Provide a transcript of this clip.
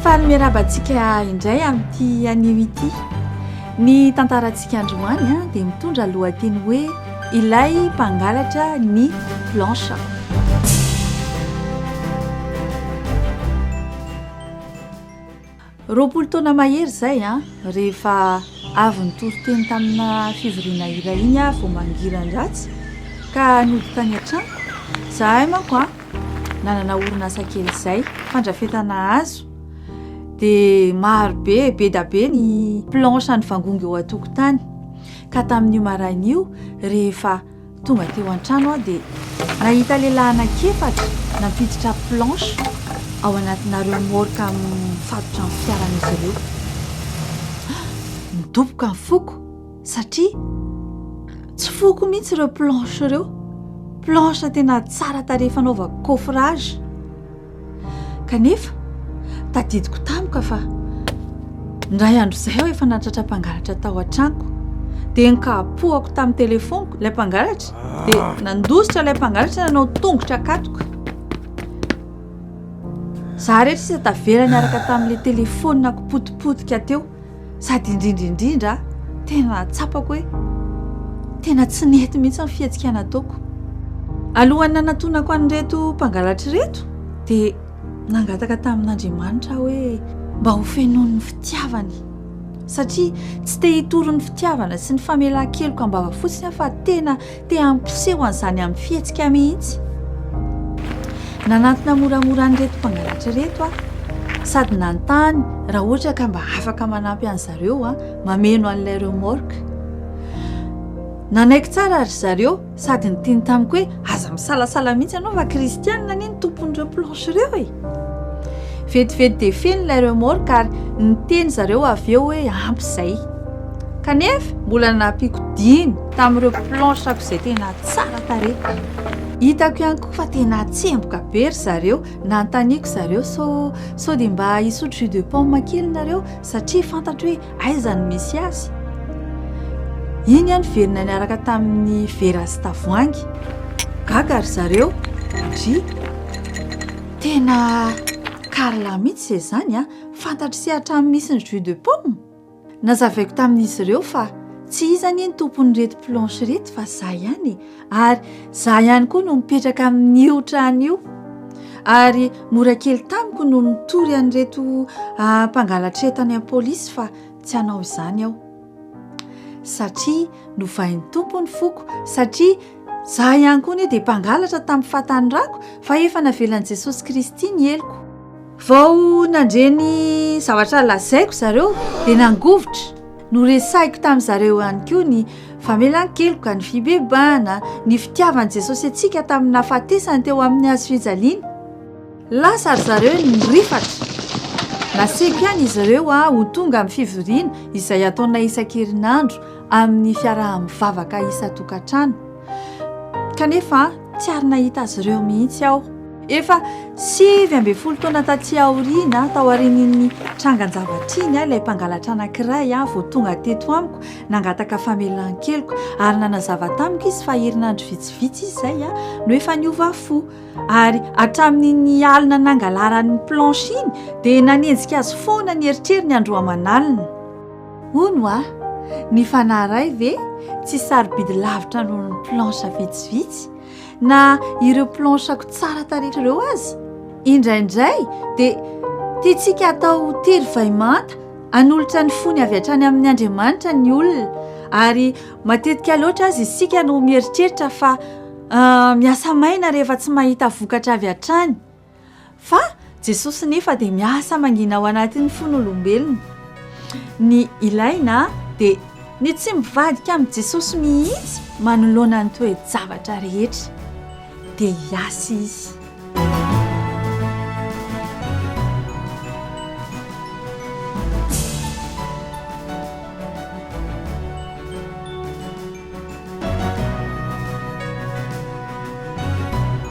Faly miarahaba antsika indray amin'ity anio ity. Ny tantarantsika androany dia mitondra lohateny hoe Ilay mpangalatra ny planche. 20 taona mahery izay an, rehefa avy nitory teny tamina fivoriana iray iny aho vao mangiran-dratsy ka nody tany an-tranoko. Izahay manko an, nanana orinasa kely izay, fandrafetana hazo, dia maro be, be da be ny planche nivangongo eo an-tokotany. Ka tamin'io maraina io, rehefa. Tonga teo an-trano aho dia nahita lehilahy anankiefatra nampiditra planche ao anatina remorque mifatotra amin'ny fiaran'izy ireo. Nidoboka ny foko satria tsy foko mihitsy ireo planche ireo. Planche tena tsara tarehy fanaovako coffrage. Kanefa, tadidiko tampoka fa indray andro izay aho efa nahatratra mpangalatra tao an-tranoko. Dia nikapohako tamin'ny telefaoniko ilay mpangalatra, dia nandositra ilay mpangalatra nanao tongotra akatoka. Izaho rehetra sisa tavela niaraka tamin'ilay telefaoniko potipotika teo. Sady indrindra indrindra, tena tsapako hoe tena tsy nety mihitsy ny fihetsika nataoko. Alohan'ny nanatonako an'ireto mpangalatra ireto dia nangataka tamin'Andriamanitra aho hoe mba ho fenoin'ny fitiavany. Satria tsy te hitory ny fitiavana sy ny famelan-keloka am-bava fotsiny aho fa tena Te hampiseho an'izany amin'ny fihetsika mihitsy. Nanantona moramora an'ireto mpangalatra ireto aho, sady nanontany raha ohatra ka mba afaka manampy an-dry zareo mameno an'ilay remorque. Nanaiky tsara ry zareo sady niteny tamiko hoe aza misalasala mihitsy ianao fa kristianina anie ny tompon'ireo planches ireo e! Vetivety dia feno ilay remorque ary niteny zareo avy eo hoe ampy izay. Kanefa mbola nampiako dimy tamin'ireo planche-ko izay tena tsara tarehy. Hitako ihany koa fa tena tsemboka be ry zareo, nanontaniako zareo sao sao dia mba hisotro jus de pomme kely nareo satria fantatro hoe aiza no misy azy. Iny aho niverina niaraka tamin'ny vera sy tavoahangy. Gaga ry zareo, ndry. Tena Carla mihitsy izany an, fantatry sy hatramin'ny misy ny jus de pomme. Nazavaiko tamin'izy ireo fa tsy iza anie ny tompon'ireto planche ireto fa za ihany e, ary za ihany koa no mipetraka amin'io trano io. Ary mora kely tamiko no nitory an'ireto mpangalatra ireto any amin'ny polisy fa tsy hanao izany aho. Satria novain'ny Tompo ny foko, satria za ihany koa anie dia mpangalatra tamin'ny fahatanorako fa efa navelan'i Jesosy Kristy ny heloko. Vao nandre ny zavatra lazaiko zareo dia nangovitra. Noresahiko tamin'ny zareo ihany koa ny famelan-keloka, ny fibebahana, ny fitiavan'i Jesosy antsika tamin'ny nahafatesany teo amin'ny hazo fijaliana. Lasa ry zareo nirifatra. Nasehiko ihany izy ireo ho tonga amin'ny fivoriana izay ataonay isan-kerinandro amin'ny fiaraha-mivavaka isan-tokantrano. Kanefa tsy ary nahita azy ireo mihitsy aho. Efa 19 taona taty aoriana, taorian'iny trangan-javatra iny, ilay mpangalatra anankiray vao tonga teto amiko nangataka famelan-keloka ary nanazava tamiko izy fa herinandro vitsivitsy izy izay no efa niova fo ary hatramin'iny alina nangalarany ny planche iny dia nanenjika azy foana ny eritreriny andro aman'alina. Hono hoa, ny fanahy iray ve tsy sarobidy lavitra noho ny planche vitsivitsy? Na ireo planche-ko tsara tarehy ireo aza, indraindray dia tiantsika atao tery vay manta hanolotra ny fony avy hatrany amin'ny Andriamanitra ny olona, ary matetika loatra aza isika no mieritreritra fa miasa maina rehefa tsy mahita vokatra avy hatrany. Fa Jesosy nefa dia miasa mangina ao anatin'ny fon'olombelona. Ny ilaina dia ny tsy mivadika amin'i Jesosy mihitsy manoloana ny toe-javatra rehetra. Dia hiasa Izy.